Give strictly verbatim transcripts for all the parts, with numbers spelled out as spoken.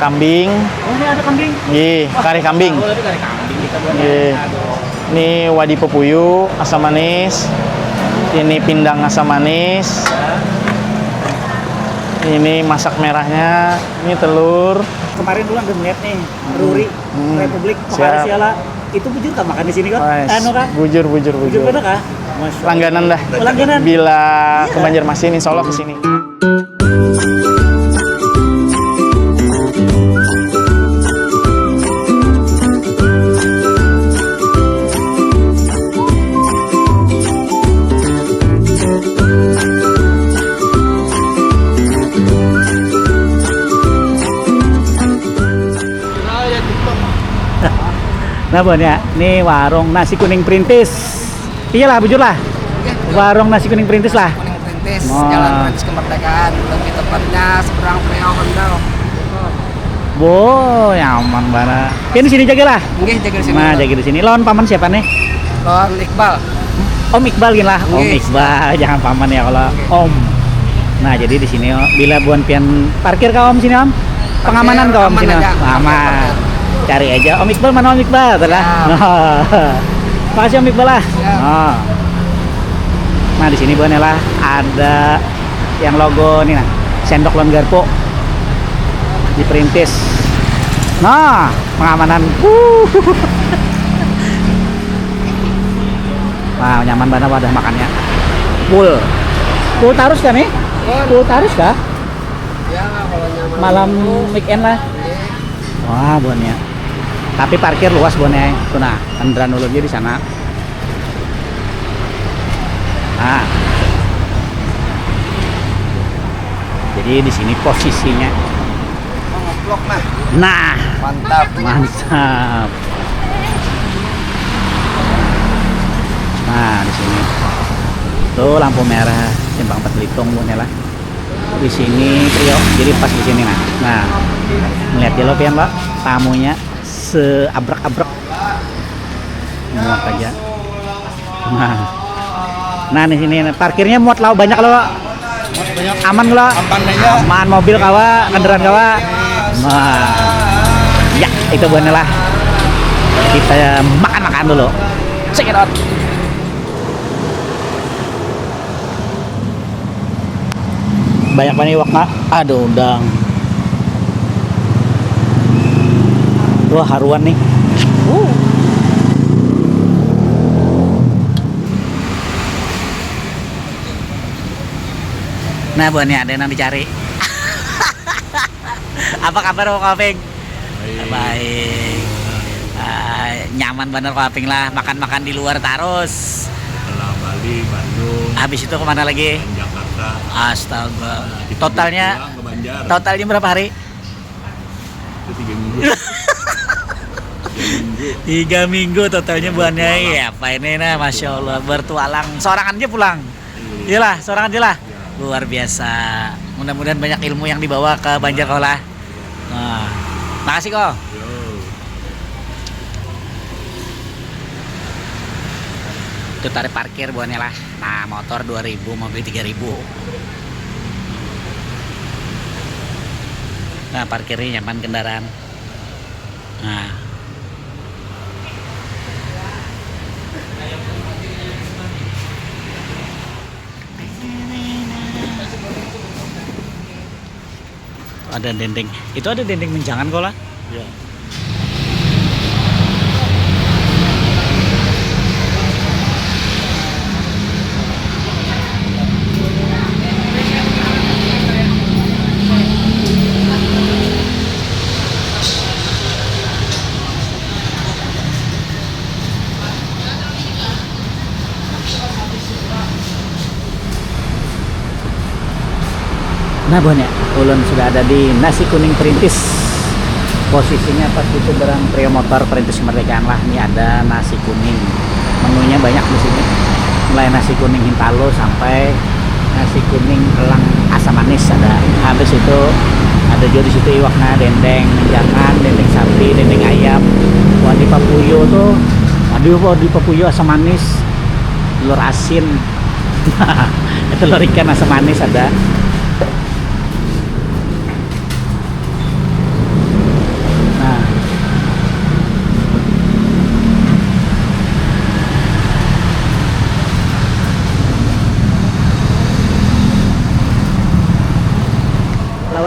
Kambing. Oh, ini ada kambing. Nggih, kari kambing. Oh, tapi kari kambing kita buat. Nggih. Ini wadi pepuyu asam manis. Ini pindang asam manis. Ini masak merahnya. Ini telur. Kemarin dulu ada niat nih, Ruri, hmm. Republik, Siap. Itu bujur kah makan di sini kah? Wes, anu kah? Bujur, bujur, bujur. Bujur kah? Langganan dah. Oh, langganan. Bila iya. Ke Banjarmasin, insya Allah ke sini. Nah, Bon, ya, ini warung nasi kuning perintis. Iyalah, bujur lah. Warung nasi kuning perintis lah. Kuning perintis, Jalan Perintis Kemerdekaan, lebih tepatnya seberang Priok Kendal. Bo, nyaman banget. Ini sini jaga lah. Nggih, jaga di sini. Nah, jaga di sini. Lawan paman siapa nih? Lawan Iqbal. Om Iqbal gini lah. Om Iqbal, jangan paman ya kalau Om. Nah, jadi di sini, oh, bila buan pian parkir kah, Om, sini, Om? Pengamanan kah, Om, sini, Om? Aman. Cari aja Om Iqbal, mana Om Iqbal, tuh lah. Makasih Om Iqbal lah. Nah, di sini buan ya lah ada yang logo nih nah, sendok lawan garpu diperintis. Nah, pengamanan. Wah, nyaman banget wadah makannya. Full. Full tarus kah nih? Full tarus kah? Ya, kalau nyaman. Malam weekend lah. Wah, buannya. Tapi parkir luas buannya. Tuh nah, kendaraan dulu aja di sana. Nah. Jadi di sini posisinya. Nah. Mantap. Mantap. Nah, di sini. Tuh lampu merah simpang empat Belitung buannya lah. Di sini Priok, jadi pas di sini nah. Nah, melihat ya lo pian lo, tamunya seabrek-abrek. Muat aja. Nah. Nah, di sini parkirnya muat lo, banyak lo. Aman lo. Aman aja. Aman, mobil kawa, kendaraan kawa. Nah. Ya, itu buannya lah. Kita makan-makan dulu. Check it out. Banyak banget iwak, Kak. Ada udang. Wah, haruan nih. Uh. Nah, buannya ada yang dicari. Apa kabar, Om Kaping? Baik. Baik. Ah, nyaman bener Kaping lah, makan-makan di luar terus. Setelah Bali, Bandung, habis itu kemana lagi? Jakarta. Astaga. Nah, kita totalnya pulang ke Banjar. Totalnya berapa hari? Itu tiga minggu. Tiga minggu. Tiga minggu totalnya buannya. Bertualang. Iya, apa ini nah, Masya Allah, bertualang. Seorang aja pulang. Iya. Iyalah, seorang aja lah. Iya. Luar biasa. Mudah-mudahan banyak ilmu yang dibawa ke Banjar kau lah. Nah, makasih kok. Yo. Itu tarif parkir buahnya lah. Nah, motor dua ribu, mobil tiga ribu. Nah, parkirnya nyaman kendaraan. Nah. Ada dendeng. Itu ada dendeng menjangan kok lah. Iya. Nah, buahnya, ulun sudah ada di nasi kuning perintis. Posisinya pas di seberang Trio Motor Perintis Kemerdekaan lah. Ini ada nasi kuning. Menunya banyak di sini. Mulai nasi kuning hintalu sampai nasi kuning elang asam manis ada. Habis itu ada juga di situ iwaknya, dendeng menjangan, dendeng sapi, dendeng ayam. Wadi papuyu tuh, aduh, wadi papuyu asam manis, telur asin. Telur ikan asam manis ada.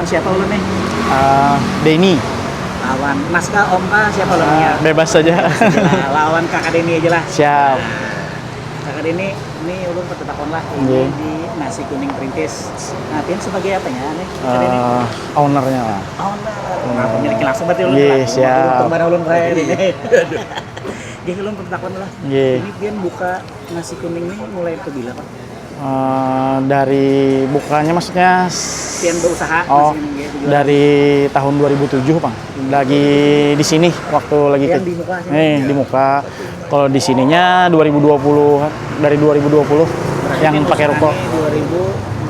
Siapa ulun nih? Ah, Denny. Lawan Mas kah, Om kah, siapa ulun ya? Bebas saja. Nah, lawan Kakak Denny aja lah. Siap. Kakak Denny, ini ulun bertetakon lah. Ini Iya. Di Nasi Kuning Perintis. Nah, pian sebagai apanya nih? Kakak Denny? Eh, ownernya lah. Owner. Nah, pemiliknya langsung berarti ulun Iya, lah. Siap. Kemana ulun raya ini? Jadi ulun bertetakon lah. Iya. Ini pian buka Nasi Kuning nih mulai ke bila, Pak? Eh, dari bukanya maksudnya Pian berusaha Oh, Nasi Kuning ya, bejual. Dari tahun dua ribu tujuh, Bang. Lagi di sini waktu lagi Yang ke- di muka sini. Nih, di muka. Kalau di sininya dua ribu dua puluh, dari dua ribu dua puluh yang pakai ruko. Dua ribu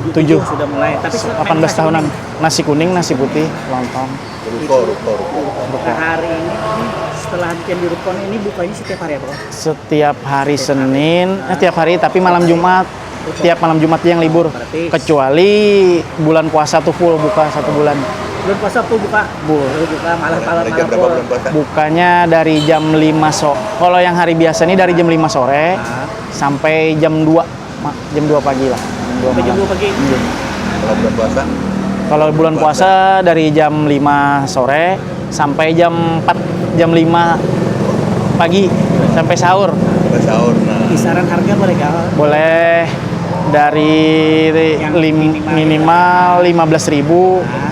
Tujuh. Sudah mulai. Tapi Delapan belas tahunan. Nasi kuning, nasi putih, lontong. Ruko, ruko, ruko. Nah, hari ini setelah pian di ruko ini bukanya setiap hari apa, Pak? Setiap hari Senin, eh, setiap hari tapi malam Jumat. Tiap malam Jumat yang libur. Berarti Kecuali bulan puasa tuh full buka satu bulan. Bulan puasa full buka. Full. Full buka, malah malam Mulai jam berapa bulan puasa? Bukanya dari jam lima so. Kalau yang hari biasa nih dari jam lima sore Ah. sampai jam dua. Ma- jam dua pagi lah. Jam dua Sampai jam malam. dua pagi. Iya. Kalau bulan puasa? Kalau bulan puasa dari jam lima sore sampai jam empat, jam lima pagi sampai sahur. Sampai sahur, nah. Kisaran harga boleh kah? Boleh dari Yang lim- minimal. Minimal lima belas ribu Nah,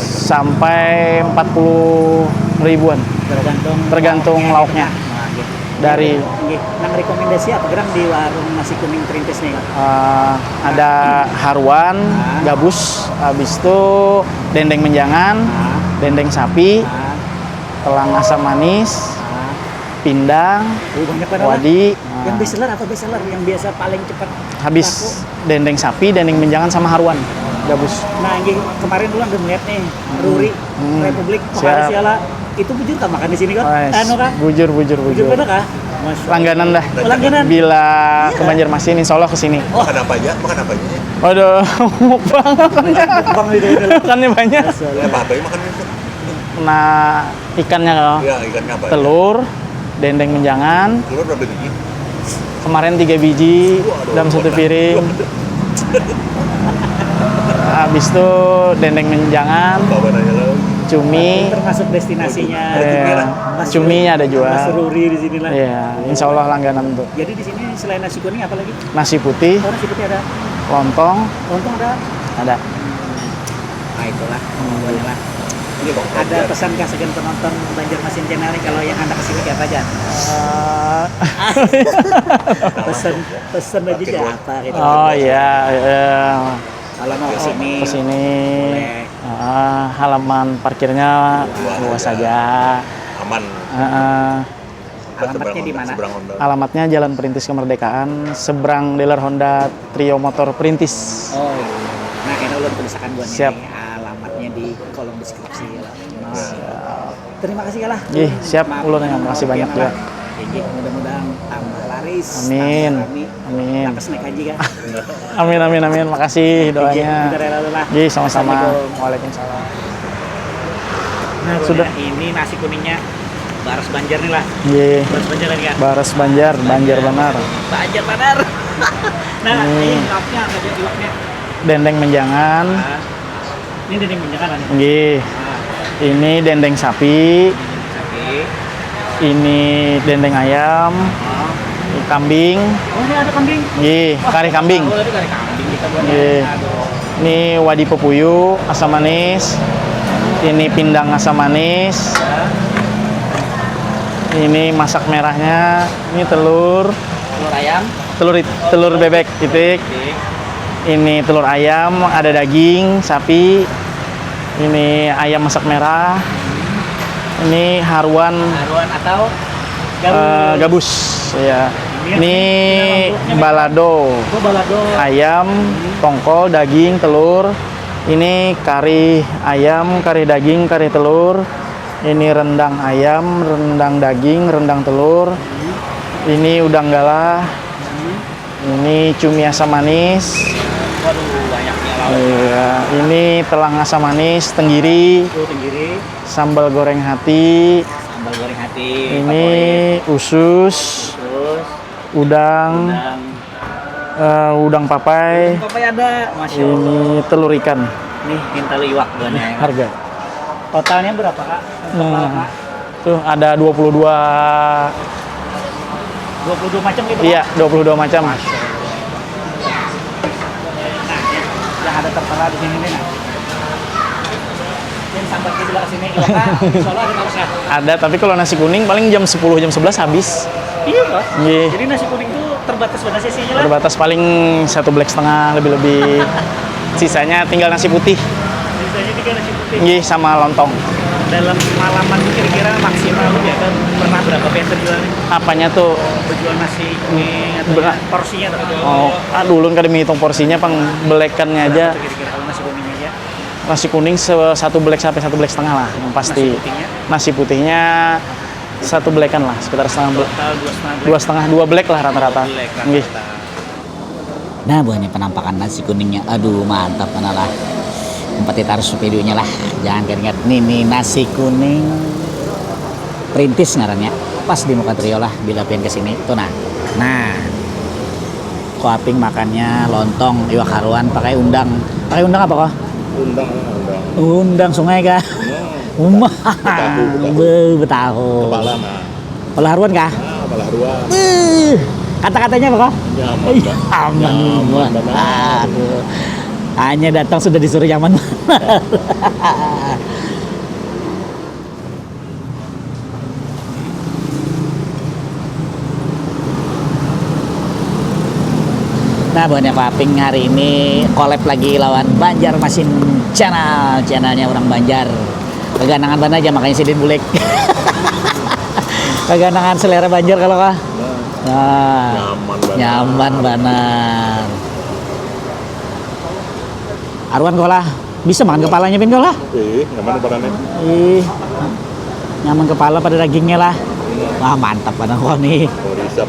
sampai empat puluh ribuan. tergantung Tergantung lauknya. Nah, gitu. Dari Nggih, nang rekomendasi apa gerang di warung nasi kuning Perintis nih, Kak? eh, ada haruan, Ah. Gabus, habis itu dendeng menjangan, Ah. Dendeng sapi, Nah, telang asam manis, nah. Pindang, Oh, banyak banget lah. Wadi. Yang Nah, best seller apa, best seller yang biasa paling cepat habis laku? Dendeng sapi, dendeng menjangan sama haruan, Gabus. Nah, nggih, kemarin dulu udah melihat nih, Ruri, Hmm. Republik, Siap. Makan Siala. Itu bujur kah makan di sini, Kak? Wes, Anu, Kak? Bujur, bujur, Bujur bujur. bener kah? Masya Allah. Langganan dah. Oh, langganan. Bila Iya. Ke Banjarmasin, insya Allah ke sini. Makan apa aja? Makan apa aja? Waduh, mukbang. Bang, gitu, gitu. Makannya banyak. Masya Allah. Apa apa ya makan itu? Nah, ikannya loh. Ya, ikannya apa? Telur, dendeng menjangan. Telur berapa biji? Kemarin tiga biji Waduh, dalam satu waduh. Piring. Habis itu dendeng menjangan, Bawa nanya lagi. Cumi. Termasuk destinasinya. Iya, Mas cumi ada jual. Mas Ruri di sini lah. Iya, insya Allah langganan tuh. Jadi di sini selain nasi kuning apa lagi? Nasi putih, Oh, nasi putih ada. Lontong, Lontong ada. Ada. Nah, itulah kemampuannya lah. Ini kok Ada pesan kah sagan penonton Banjarmasin Channel nih kalau yang hendak kesini kayak apa aja? Eh, Pesan, pesan aja deh apa gitu. Oh iya, iya. Kalau mau kesini, Kesini. Boleh. Ah, halaman parkirnya luas saja. Aman. Heeh. Alamatnya di mana? Seberang Honda. Alamatnya Jalan Perintis Kemerdekaan, seberang dealer Honda Trio Motor Perintis. Oh iya. Nah, kena ulun tulisakan buat Siap. Ini alamatnya di kolom deskripsi lah. Nah, terima kasih kalah. Ih, siap, ulun yang makasih banyak juga. Jadi mudah-mudahan tambah laris, Amin. Tambah rami. Amin. Lakas naik haji kah? Amin, amin, amin. Makasih doanya. Bentar ya, lalu lah. Ih, sama-sama. Assalamualaikum. Waalaikumsalam. Nah, Sudah. Ini nasi kuningnya baras Banjar nih lah. Ih, Baras Banjar lagi kan? Baras Banjar, Banjar benar. Banjar benar. Nah, Hmm. Ini lauknya apa aja lauknya? Dendeng menjangan. Nah, ini dendeng menjangan nih. Nggih. Nah, Ini dendeng sapi, Sapi. Ini dendeng ayam, Oh. Kambing. Oh, ini ada kambing. Nggih, kari kambing. Oh, itu kari kambing kita buat. Nggih. Aduh. Ini wadi pepuyu, asam manis. Ini pindang asam manis. Ini masak merahnya. Ini telur. Telur ayam. Telur it- telur bebek titik. Oke. Ini telur ayam, ada daging sapi. Ini ayam masak merah. Ini haruan Haruan atau eh, gabus, ya. Ini balado. Oh, balado. Ayam, tongkol, daging, telur. Ini kari ayam, kari daging, kari telur. Ini rendang ayam, rendang daging, rendang telur. Ini udang galah. Ini cumi asam manis. Waduh, banyaknya lauk. Iya, ini telang asam manis, tenggiri, Oh, tenggiri, sambal goreng hati. Sambal goreng hati. Ini usus, Terus udang, udang. Eh, udang papai. Papai ada, masya Allah. Ini telur ikan. Nih, minta lu iwak banyak. Harga. Totalnya berapa, Kak? Nah, tuh ada dua puluh dua. Dua puluh dua macam gitu, Kak? Iya, dua puluh dua macam. Masya Allah. Nah, yang ada tertera di sini nih, nah. Yang sambat di sebelah sini, iwak, Kak. Insya Allah ada terusnya. Ada, tapi kalau nasi kuning paling jam sepuluh, jam sebelas habis. Iya, Pak. Iya. Jadi nasi kuning tuh terbatas banget sih isinya lah. Terbatas, paling satu black setengah lebih-lebih. Sisanya tinggal nasi putih. Sisanya tinggal nasi putih. Nggih, sama lontong. Dalam semalaman tuh kira-kira maksimal lu ya kan pernah berapa pian berjual? Apanya tuh? Berjual nasi kuning atau Ber- ya, porsinya tuh. Oh, aduh, ulun kada menghitung porsinya, pang belekannya aja. Berapa tuh kira-kira kalau nasi kuningnya aja? Nasi kuning se- satu black sampai satu black setengah lah yang pasti. Nasi putihnya? Nasi putihnya satu black-an lah, sekitar setengah black. Total dua setengah black. Dua setengah, dua black lah rata-rata. Dua black rata-rata. Nggih. Nah, buhannya penampakan nasi kuningnya. Aduh, mantap mana lah. Empat harus videonya lah. Jangan keringat. Nih, nih nasi kuning perintis ngarannya. Pas di muka trio lah bila pian ke sini. Tuh nah. Nah. Kuaping makannya lontong iwak haruan pakai undang. Pakai undang apa kok? Undang, undang. Undang sungai kah? Hmm. Umah. Betahu, betahu. Be- betahu. Kepala nah. Kepala haruan kah? Nah, kepala haruan. Beuh. Kata-katanya apa kah? Nyaman. Iya, aman. Nyaman banget. Aduh. Hanya datang sudah disuruh nyaman. Nah, buhannya Paping hari ini collab lagi lawan Banjarmasin Channel, channelnya orang Banjar. Keganangan mana aja makanya sidin bulik. Keganangan selera Banjar kalau kah? Nah, nyaman banar. Nyaman banar. Aruan kau lah. Bisa makan kepalanya pin kau lah. Ih, nyaman kepalanya. Ih, nyaman kepala pada dagingnya lah. Wah, mantap pada kau nih. Mau diisap.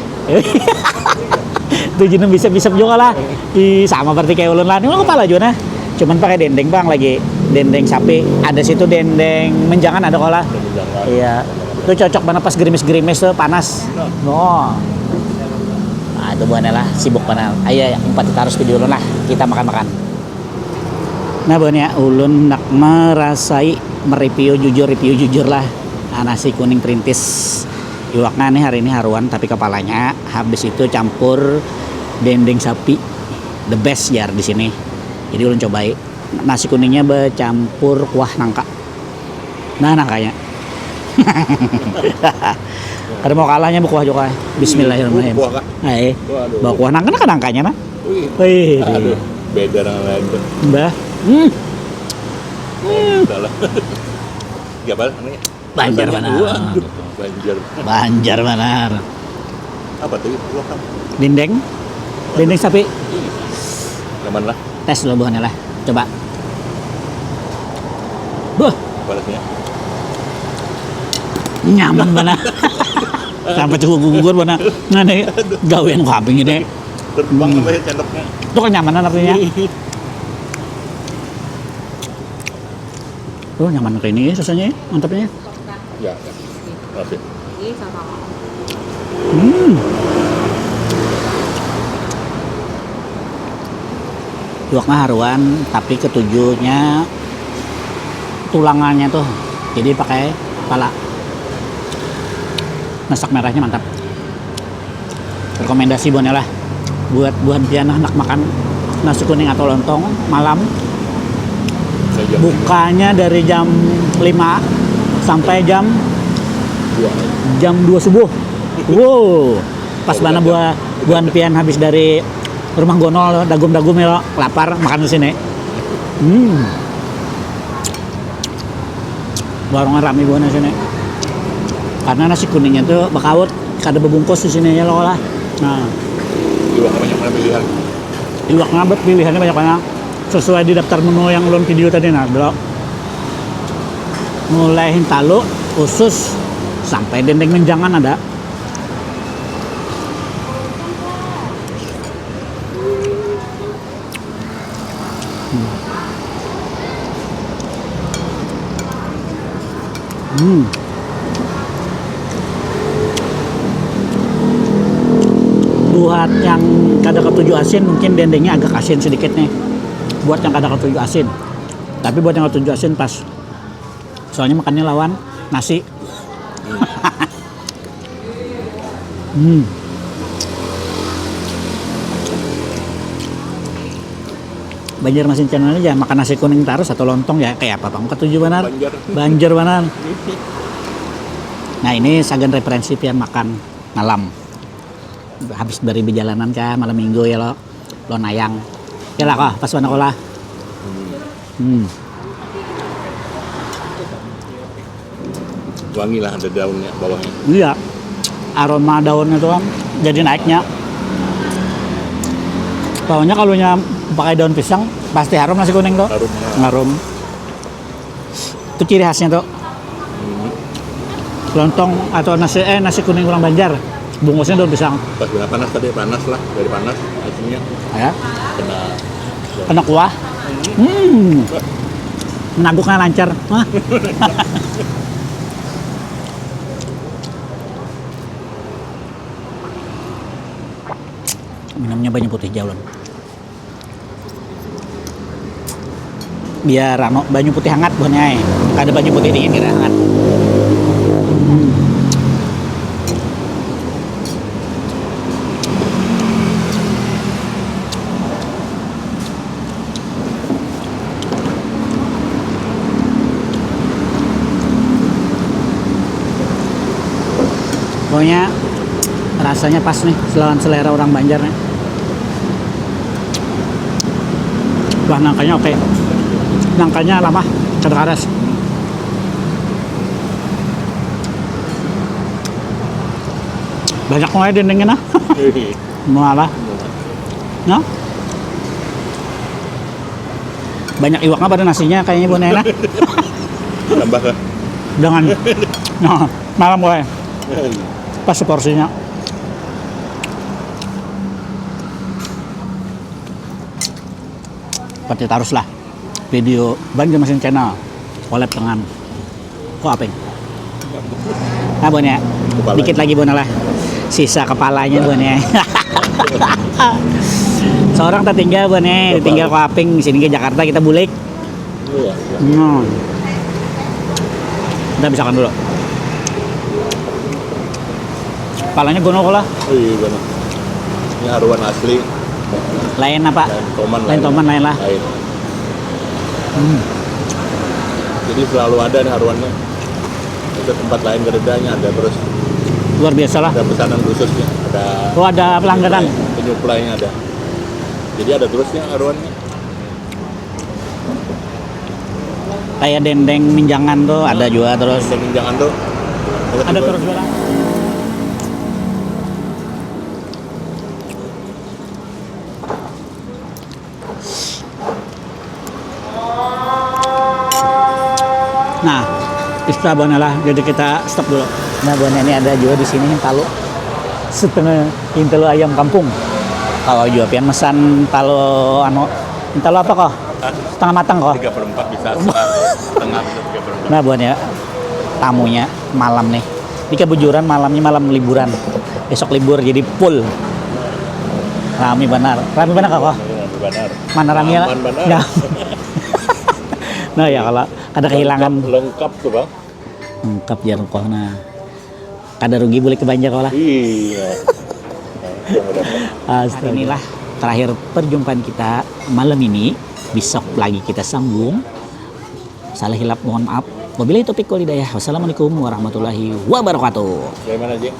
Tuh jinem bisa bisa juga lah. Ih, sama berarti kayak ulun lah. Ini kepala juga nah. Cuman pakai dendeng bang lagi. Dendeng sapi. Ada situ dendeng menjangan ada kau lah. Menjangan. Iya. Itu cocok banget pas gerimis-gerimis tuh panas. Benar. Oh. Nah, itu buahnya lah sibuk banget. Ayo, empat kita harus video lah. Kita makan-makan. Nah, banyak ulun nak merasai mereview jujur, review jujur lah. Nah, nasi kuning perintis. Iwaknya nih hari ini haruan tapi kepalanya habis itu campur dendeng sapi. The best jar di sini. Jadi ulun cobai. Nasi kuningnya bercampur kuah nangka. Nah, nangkanya. Kada mau kalahnya berkuah juga. Bismillahirrahmanirrahim. Kuah, Kak. Hai. Waduh. Bawa kuah nangka kan nangkanya nah. Wih. Wih. Aduh, beda dengan lain tuh. Mbah. Hmm. Hmm. Salah. Ya balik namanya. Banjar mana? Banjar. Banjar. Banjar mana? Apa tuh? Dinding. Dinding sapi. Nyaman lah. Tes dulu buahnya lah. Coba. Buh. Apa rasanya? Nyaman mana? Sampai cukup gugur mana? Nah nih gawean kambing ini. Terbang hmm. Sampai sendoknya. Itu kenyamanan artinya. Oh nyaman kayak ini ya rasanya ya, mantapnya. Ya, ya. Oke. Ini sama. Hmm. Iwaknya haruan, tapi ketujuhnya tulangannya tuh. Jadi pakai kepala. Masak merahnya mantap. Rekomendasi buahnya lah buat buhan pian nak makan nasi kuning atau lontong malam. Bukanya dari jam lima sampai jam dua. Jam dua subuh. Wow. Pas mana buah buhan pian habis dari rumah gonol dagum-dagum ya lo lapar makan di sini. Hmm. Warungnya rame buahnya sini. Karena nasi kuningnya tuh bakawut kada bebungkus di sini ya lo lah. Nah. Iwaknya banyak banget pilihan. Iwaknya bet pilihannya banyak banget sesuai di daftar menu yang ulun video tadi nah bro. Mulai hintalu, usus, sampai dendeng menjangan ada. Hmm. Hmm. Buat yang kada ketuju asin mungkin dendengnya agak asin sedikit nih. Buat yang kada ketuju asin. Tapi buat yang ketujuh asin pas. Soalnya makannya lawan nasi. Hmm. Banjarmasin channel ini jangan makan nasi kuning terus atau lontong ya, kayak apa bang, ketujuh benar. Banjar. Banjar benar. Nah, ini sagan referensi pian makan malam habis dari perjalanan kah malam minggu ya lo, lo nayang ya lah kah pas mana kolah. Hmm. Wangi lah, ada daunnya bawahnya. Iya, aroma daunnya tuh kan jadi naiknya. Pokoknya kalau nya pakai daun pisang pasti harum nasi kuning tuh. Harum. Harum. Itu ciri khasnya tuh. Hmm. Lontong atau nasi eh nasi kuning orang Banjar, bungkusnya daun pisang. Pas kena panas tadi, panas lah, dari panas asinnya. Ya. Kena kena kuah. Hmm. Menaguknya lancar. Minumnya banyu putih jauh. Biar anu, banyu putih hangat buhannya ai. Kada banyu putih dingin, kada hangat. Pokoknya rasanya pas nih, selawan selera orang Banjar nih. Wah, nangkanya oke. Nangkanya lamah, kada karas. Banyak mulai dindingnya nah. Mau apa? Nah? Banyak iwaknya pada nasinya kayaknya buhannya nah. Tambah kah? Dengan nah, malam mulai. Pas seporsinya. Pati tarus lah video Banjarmasin Channel, collab dengan Ko Aping. Nah, buhannya. Dikit lagi buhannya lah. Sisa kepalanya buhannya. Seorang tertinggal buhannya, ditinggal Ko Aping, sini ke Jakarta kita bulik. Iya. Hmm. Kita bisakan dulu. Palanya gono lah. Oh iya gono. Ini haruan asli. Lain apa? Lain toman. Lain toman lain lah. Lain. Hmm. Jadi selalu ada nih haruannya. Itu tempat lain keredanya ada terus. Luar biasa lah. Ada pesanan khususnya. Ada. Oh ada pelangganan. Penyuplainya ada. Jadi ada terusnya haruannya. Kayak dendeng minjangan tuh ada juga terus. Dendeng minjangan tuh ada terus juga. Nah, istilah buhannya lah. Jadi kita stop dulu. Nah, buhannya ini ada juga di sini talu setengah intel ayam kampung. Kalau juga pian mesan talu anu, talu apa kok? Setengah matang kok. Tiga per empat bisa setengah, setengah bisa tiga per empat. Nah, buhannya tamunya malam nih. Ini kebujuran malamnya malam liburan. Besok libur jadi full. Rami benar. Rami benar kok. Mana rami ya? Nah, ya kalau ada kehilangan. Lengkap tuh, Bang. Lengkap ya kok nah. Kada rugi boleh ke Banjar lah. Iya. Astaga. Inilah terakhir perjumpaan kita malam ini. Besok lagi kita sambung. Salah hilap mohon maaf. Wabillahi taufiq wal hidayah. Wassalamualaikum warahmatullahi wabarakatuh. Bagaimana, Jek?